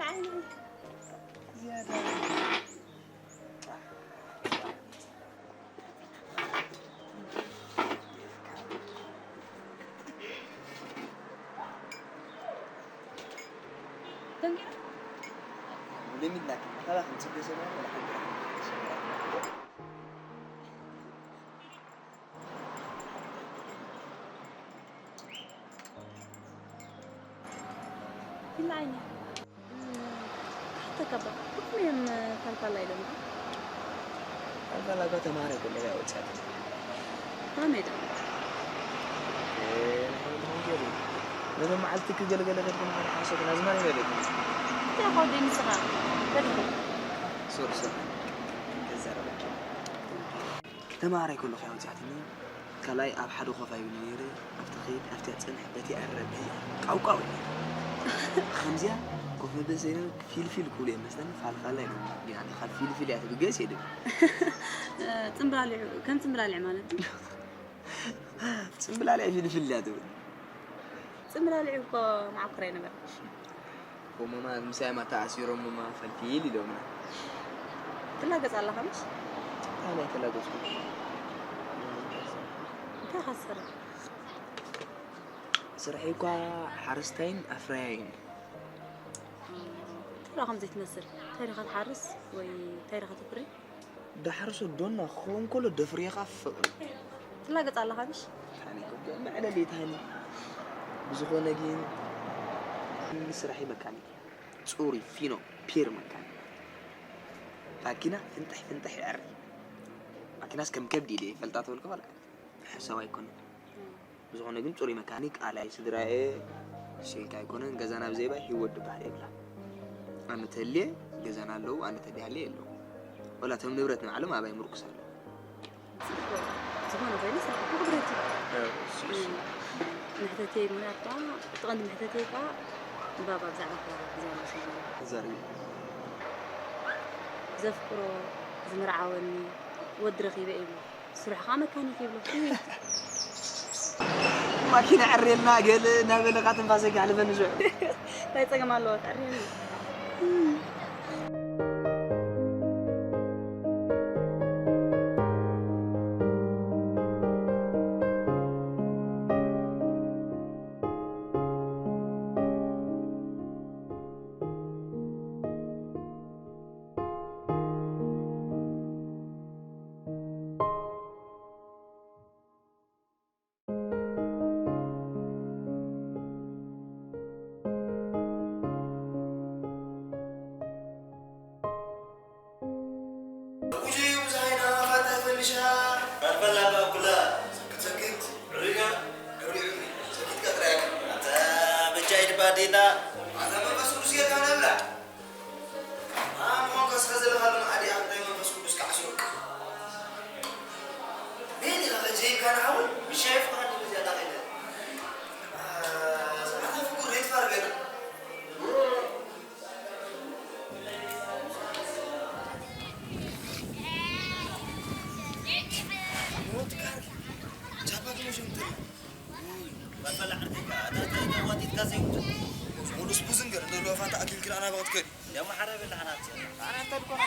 ብዓይኒ ዝያዳ ደንጊራ። ولم يدلك، خلاص، نسيب يا سلام، ولا حاجة. ይለዓኛ። እም፣ ክሓተካ እባ፣ ብኸመይ እዮም ፋልፋላ ኢሎምካ? ፋልፋላ እኳ ተማሃራይ ከለኹ እያ ወፂኣትኒ። ከመይ ዶ? እ፣ ንሓደ ምዃን ገይሩ። ነዞም መዓልቲ ክገልገለ ከድኩ ንሓደ ሓሶት ናዝማ ነይረ። እንታይ እኳ ወደይ ንስኻ? ከድኩ። ሶሪ፣ ሶሪ። ተዛረበኪ። ተማሃራይ ከለኹ እያ ወፂኣትኒ። ካልኣይ ኣብ ሓደ ኮፍ ኣይብልን ነይረ። ኣብቲ ከይድ፣ ኣብቲኣ ፅንሕ፣ በቲኣ ዕረ፣ በዚኣ ቃውቃው ኢለ። ከምዚኣ ኮፍ መበል ሰይነ ፊልፊል ክብሉ እዮም መስለኒ፣ ፋልፋላ ኢሎም። ግን ኣነ ካብ ፊልፊል እያ ትብል፣ ገስ እየ ድብል። ጽምብላሊዕ፣ ከም ጽምብላሊዕ ማለት እዩ። ጽምብላሊዕ ፊልፊል እያ ትብል። ጽምብላሊዕ እኮ መዓኮር ኣይነበረን። እሞ ማ ምሳይ ማ ተኣሲሮም ማ ፈልፊል ኢሎምና። ትላገጽ ኣለኻ ምሽ? ኣነ ኣይተላገጽኩን። እንታይ ኢኻ ትሰርሕ? ስርሐይ እኳ ሓረስታይን ኣፍራያይን። እንታይ ደኣ ከምዘይ ትመስል? እንታይ ዲኻ ትሓርስ ወይ እንታይ ዲኻ ተፍሪ? ዳሕርሶ ዶና ክኸውን ከሎ ደፍርየኻ ፍቕሪ። ትላገጽ ኣለኻ ምሽ? ታኒ፣ መዕለሊ ታኒ። ብዝኾነ ግን ስራሒ መካኒክ። ጽሩይ ፊኖ ፒር መካኒክ። ማኪና ፍንጥሕ ፍንጥሕ የዕሪ። ማኪናስ ከም ከብዲ ኢለ ይፈልጣ ተበልኩ፣ ዋላ ሕሳብ ኣይኮነን። ብዝኾነ ግን ጽሩይ መካኒክ፣ ኣላይ ስድራኤ፣ ሸይት ኣይኮነን። ገዛና ብዘይባይ ህይወት ድበሃል የብላ። ኣነ ተልየ ገዛና ኣለዉ፣ ኣነ ተልየ ሃልየ የለዉ። ወላ እቶም ንብረት ንባዕሎም ኣባይ ምርኩስ ኣለዉ። ዝኾነ ኮይኑ ስራሕ ክብረት እዩ። እሱ፣ እሱ። መሕተተይ ምኽንያት ከኣ፣ እቲ ቀንዲ መሕተተይ ከኣ ባባ ብዛዕባ ከባቢ ክዛረብ ስለ ዝነበረ። ተዛረቢ። ዘፍቅሮ፣ ዝምርዓወኒ ወዲ ረኺበ እዩ። ስርሑ ከዓ መካኒክ ይብሎ። ማኪና ዕርየልና ገለ እናበለ ከዓ ትንፋሰይ ከሕልፈኒ ዝውዕል። እንታይ ጸገም ኣለዎ? ተዕርየኒ። ውጁ ብዙሓይና ፋታ ፈንድሻ። ፋልፋላ ባኩላ። ሰክት ሰክት። ዕሩይ ዶ? ዕሩይ ዕሩይ። ሰኪትካ ጥራይ ኣታ በጃ ኢድ ባዴና። ኣታ መንፈስ ቅዱስ ጌርካ ነብላ። ኣነ ምዃንካ ስለ ዘለኻ ድማ ኣዲኣ እንታይ መንፈስ ቅዱስ ክዓስዮ። መን ኢኻ ከጀይካ ንሓውን? ብሻይ ፍቓድ በዚኣ ዳኺለ። ኣታ ፍቁር ዘይትፋር ገና። ሙሉስ ቡዝንገር እንደ ፋንታ ኣኪል ክልኣና በቕት ከዲ። ደሞ ሓደ በላዕና። ኣነ እንታይ ድኮና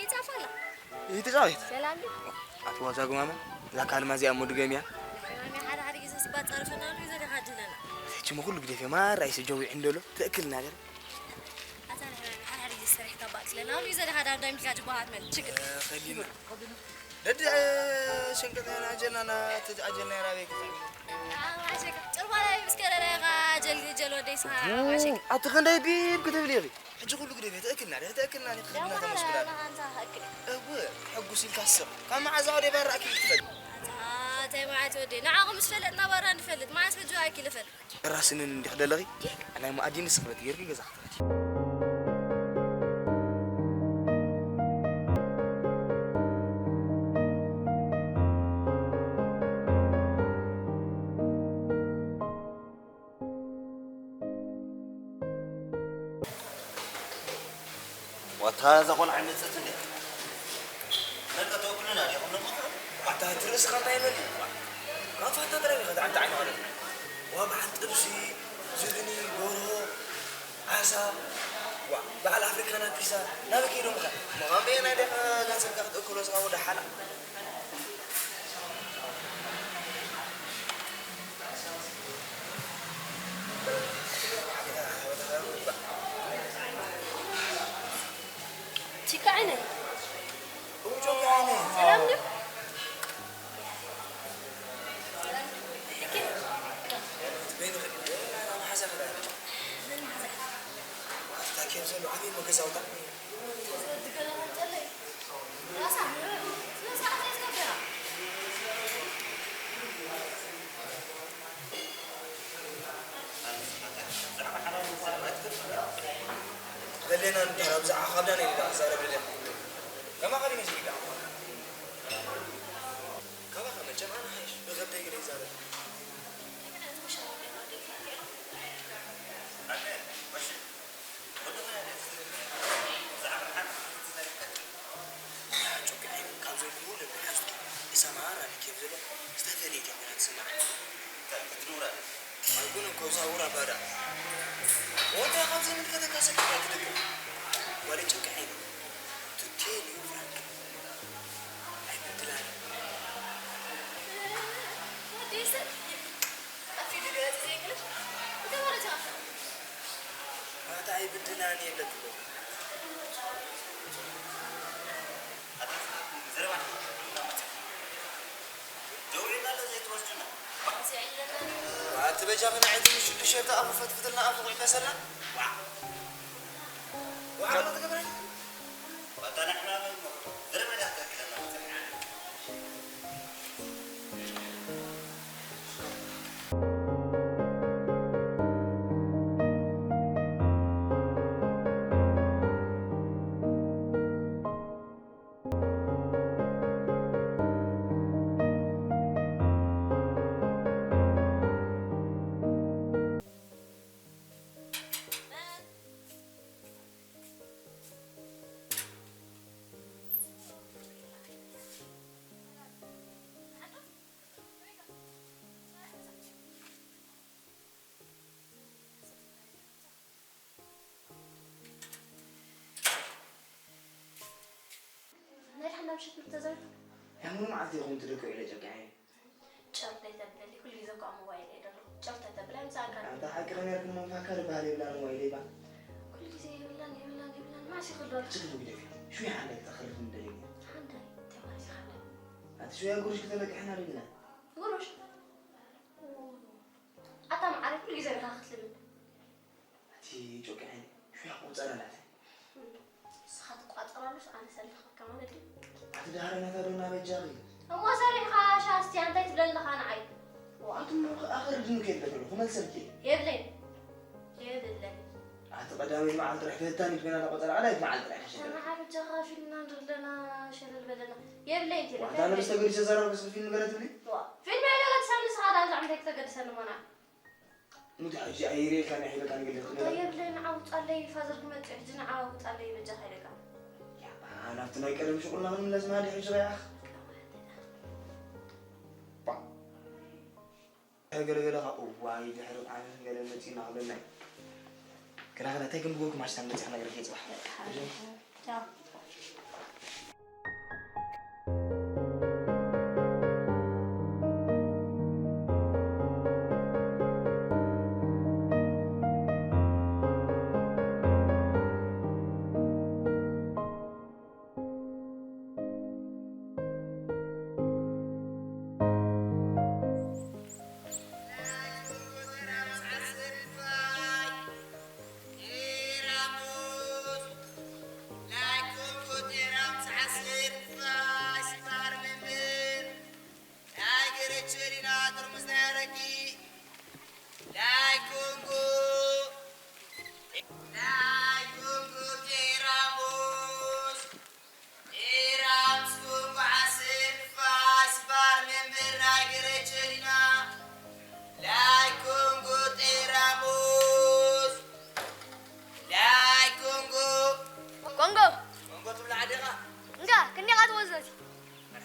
ይጻፋላ። ይትጻወት። ሰላም ድዩ? ኣትዋ ዛጉማመ፣ እዛ ካልማ እዚኣ እሞ ድገምያ። ንሕና ሓደ ሓደ ግዜ ስባት ጸርፍና ኣሎ፣ ይዘ ደኻ ድለና። ሕጂ እሞ ኩሉ ግደፍዮ፣ ማራ ይሰ ጀዊዕ እንደሎ፣ ትእክልና ገር። ኣታ ንሕና ሓደ ሓደ ግዜ ሰሪሕካ ባእክለና ኣሎ፣ ይዘ ደኻ ዳም ዳም ኢልካ ጅባሃት መል፣ ችግር። እ፣ ኸሊሉ። ደድ፣ እ፣ ሸንቀጠና ጀናና፣ ተጅ ኣጀልና የራበይ። ኣዋ፣ ሸንቀ-፣ ጭርባ ላይ ብስከ ደረኻ ጀል-፣ ጀል ወደይ ስኻ፣ ኣዋ፣ ሸንቀ-፣ ኣቲ ኸንደይ ቢብ ክትብሊ ኢኺ? ሕጂ ኩሉ ግደ ቤት እክልና፣ ቤት እክልና፣ ቤት እክልና ተመስግና። ኣንታ እክል። እወ፣ ሕጉስ ኢልካ ስቕ። ካብ መዓዛ ወደ ባራ ኣኪል ትፈልጥ? ኣታ፣ እንታይ ማለት ወደ? ንዓኹም ምስ ፈለጥና ባራ ንፈልጥ። ማለት ሕጂ ኣኪል እፈልጥ። ራስንን እንዲኽ ደለኺ? ናይ መኣዲ ንስኽ በቲ ጌርኪ ገዛ ክትኸዲ። ዋታ እዛ ቆልዓ መጸት እንዴ? መልካ ተወክሉና ዲኹም ነምኻ? ዋታ ትርእስኻ እንታይ ይበል? ካብ ፋታ ጥራይ ኢኻ፣ ሓንቲ ዓይኒ ማለት። ዋ፣ ብሓንቲ ጥብሲ፣ ዝግኒ፣ ጎርሆ፣ ዓሳ፣ ዋ፣ በዓል ኣፍሪካና ፒዛ፣ ናበይ ከይዶም ኸ? መቓም በየናይ ዲኻ ገንዘብካ ክትእክሎ ስኻ ወደ ሓላ? ቲካ ዓይነይ። እውጆ ዓይነይ። ሰላም ድዩ? በይኑ ኸ? መሓዛ ኸ? መን መሓዛ? ኣታ ኬፍ ዘሎ ዓብዪ መገዛውታ። ደሌና ንዳር ኣብዛ ዓኻብዳን ኢልካ ክዛረብ ደሌና። ከማኻ ድዩ መሲልካ? ካባኻ መቸም ኣነ ሓይሽ ብኸብደይ ገለ ይዛረብ። ኣነ፣ ወሺ፣ ጮክ ዓይኒ ካብ ዘይብሉ ልቢ ሓዝኪ እሰማራ ኬፍ ዘሎ ዝተፈለየ ኬፍ ትስማዕ። እንታይ ክትድውራ? ኣይኮነን እኮ እዛ ውራ ባዳ። ወንታ ካብ ዘይምልከተካ ሰብ እንታይ ትደግም? ወደ ጮክ ዓይኒ ትቴል እዩ ፍራንክ። ኣይብድላን። ወዲ ሰብ ኣፊ ድገት ዘይብልሽ እንታይ ማለት እዩ? ኣታ ኣይብድላን የብለትሎ። ኣታ ዘረባ ደውልና ኣሎ ዘይትወስዱና። ኣቲ በጃኺ ንዕቲ ሽዱሽተ ኣፉ ፈትፍትልና ኣፉ ቁጭ ተሰላ። ዋ። ዋ፣ ትገብረኒ? ኣታ ንሕና ዘረባ ዳትከልክለና። ናይ ድሓን ናብ ሽት ምተዘርቱ። ያሙኑ መዓልቲ ይኹን ትደቅዑ ኢለ ጨቂዐ። ጨርተይ ተብለሊ፣ ኩሉ ግዜ እኮ ኣብ ሞባይል እየ ዘለኹ። ጨርተይ ተብላ፣ ምሳኻ። ኣንታ ሓቂ ከመይ ርክሞ ምፋካ ልበሃል የብላን ሞባይል ይባ። ኩሉ ግዜ የብላን፣ የብላን፣ የብላን። ማሲ ክሎ። ችግር ግደፊ። ሽው ሓንዳይ ክተኸርፍ እንደለኛ። ሓንዳይ፣ ተማሲ ሓንዳይ። ኣቲ ሽው ያጉርሽ ክተለቅሕና ልብና። ጉርሽ? ኣታ መዓረይ፣ ኩሉ ግዜ ኢኻ ክትልምን። ኣቲ ጮቂ ዓይኒ፣ ሽው ያቁጸረላት። ንስኻ ትቋጸረሉስ ኣነ ሰልፍኸካ ማለት ድዩ? ኣቲ ዳህረ ናታ ዶ እናበጃኺ? እሞ ሰሪሕኻ ሻስቲ ኣንታይ ትብለኒ ኣለኻ ንዓይ? ኣቲ እሞ ኣኸርድን ከየለ ከለኹ መልሰልኪ። የብለይን። የብለይን። ኣቲ ቀዳመይቲ መዓልቲ ጥራሕ ተህታኒት ኮይና እናቆጸራ ቀዳመይቲ መዓልቲ ጥራሕ ተሸገረት። ተመሓ በጃኻ ፊልምና ንርኢ ኣለና ሸለል በለና። የብለይን ትብል። ዋንታ ነብስ ተገዲሰ ዘረባ ክስብ ፊልም ገለ ትብሊ? ዋ፣ ፊልም ያለ ገለ ትሰምኒ ስኻ ዳ ብዛዕባ እንታይ ክተገድሰኒ ሞና? ሙት ሕጂ ኣይርኤልካ ናይ ሒበካ ንግልህ እንታይ የብለይ ንዓ ውጻለይ ፋዘር ክመጽእ ሕጂ ንዓ ውጻለይ በጃኻ ኢለካ። ያባ ናብቲ ናይ ቀደም ሽቁልና ክንምለስ ማዲ ሕጂ ረያኽ። ገለገለ ካብ እዋይ ድሕሪ ዓመት ገለ መጺና ክብለና እዩ። ክላ ክላ እንታይ ክንብለኩም ኣሽታ መጺኻ ነገር ጽባሕ። ቻው።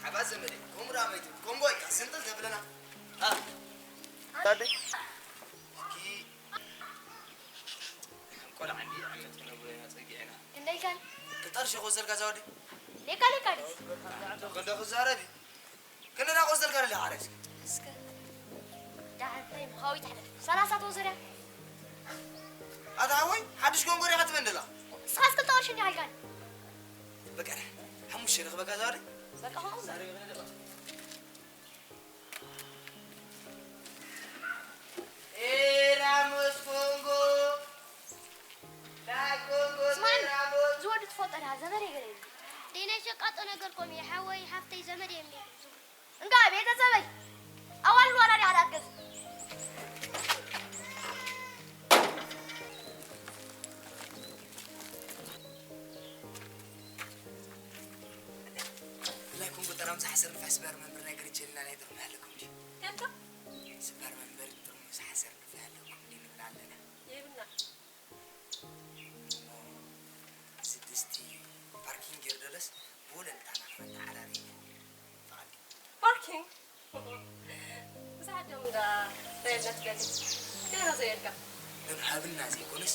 ዓባ ዘመደይ፣ ከምኡ ደኣ መይቱ፣ ኮንጎ ኢልካ ስንጥል ዘብለና። ኣ። ታደይ? እስኪ፣ ቆልዓ እንዲ ዓመት ክነብሮ ኢና ጸጊዕና። ክንደይ ከን? ክጠርሽ እኮ ዘልካ ዛወደይ። ሌካ ሌካ ድዩ? ክንደ ክዛረብ እዩ። ክንደ ዳ ቆዘልካ ደለ ዓረስ። እስከ። ዳሕር እንታይ ምኻዊ ትሕለፍ? ሰላሳ ተወሰደ። ኣታ ሓወይ፣ ሓድሽ ኮንጎ ዲኻ ትበንደላ? ንስኻስ ክልተ ቅርሺ እንዲኻ ኢልካኒ። በቃ፣ ሓሙሽተ ረኽበካ ዛሬ? በቃ፣ ኸው። ዛሬ ገለ ደቐት። ኤ ራሞስ ኮንጎ፣ ናይ ኮንጎ ስማዕኒ፣ ራሞስ። እዚ ወዲ ትፈልጦ ዲኻ? ዘመድ የገለ እዩ። ደይ ናይ ሸቃጦ ነገር ኮም እዩ፣ ሓወይ፣ ሓፍተይ፣ ዘመድ እዮም። እንዳ ቤተሰበይ፣ ኣዋልድ ዋላ ዲኻ ዳትገዝ? ብላይ ኮንጎ ጠራምዛ ሓሰር ንፋስ ባር መንበር ናይ ግርጀልና ናይ ጥቕሚ ኣለኩም ድዩ? ከንቶ? ስባር መንበር ጥርሙዝ ሓሰር ንፋስ ኣለኩም ድዩ ንብል ኣለና። የብልና። ስድስቲ ፓርኪንግ ጌርደለስ ብወለንታና ክመታ ሓዳሪ። ፓርኪንግ? ብዙሓት ዶም እንዳ ፈየድና ትደሊ። ገና ዘየልካ። ግን ሃብና ዘይኮነስ፣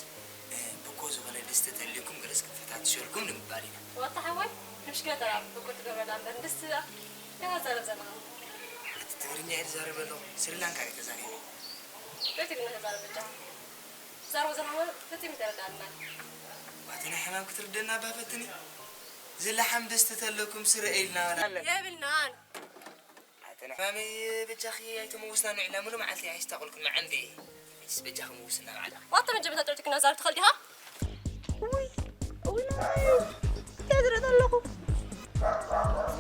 እ፣ ብኮ ዝኾነ ድስቲ ተልዩኩም ገለስ ክፈታትሸልኩም ንምባል ኢና። ወታ ሓወይ፣ ምሽ ገጠራ ብኮ ትገብረላ እምበር ድስቲ ደኣ። ገና ዛረብ ዘለኻ። እቲ ትግርኛ እየ ዝዛረብ ኣለኹ። ስሪላንካ እየ ተዛሪበ። በይ ትግርኛ ተዛረብ በጃኻ። ትዛረቦ ዘለኻ ማለት ፍጹም ይተረድኣልና። ዋቲ ናይ ሕማም ክትርደና እባ ፈትኒ። ዝለሓም ድስቲ ተለኩም ስረ ኢልና። የብልናን። ኣተ ናይ ሕማመይ በጃኺ ኣይተመውስና ንዕላ ሙሉ መዓልቲ ኣይስታቑልኩን መዓንዲ። እስ በጃኺ መውስና መዓላ። ዋታ መጀመርታ ጥዕቲ ክነዛር ትኸል ዲኻ? ውይ፣ ውይ፣ እንታይ ዝርኢ ዘለኹ?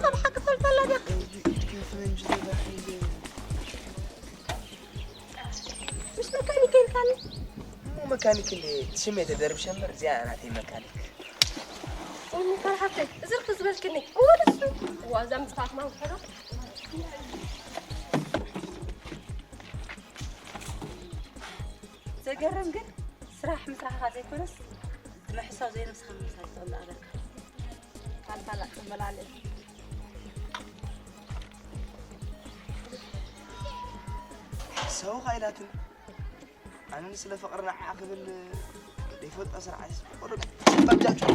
ካብ ሓቂ ፈልፈላ ዲኻ? እጅ፣ እጅ፣ ፈንጂ ተባሂሉ። ምስ መካኒክ ኢልካኒ? እሞ መካኒክ እንዴ? ስሜ ተደርብ ሸመር፣ እዚኣ ናተይ መካኒክ። ኡሚ፣ ፈርሓተይ፣ እዚ ርክብ ዝበልክኒ። እወ፣ ንሱ። እዋ፣ እዛ ምጽፋፍ ማን ክሕዶ? ዘገርም ግን፣ ስራሕ ምስራሕኻ ዘይኮነስ፣ እቲ ምሕሳው ዘይነብስኻ ምምሳል ትኽእል ኣለካ። ካልፋላ ጽምበላለ። ሰው ኻይላትን ኣነ ንስለ ፍቕሪ ንዓኣ ክብል ዘይፈልጦ ስርዓት ቁሩብ በጃችሁ።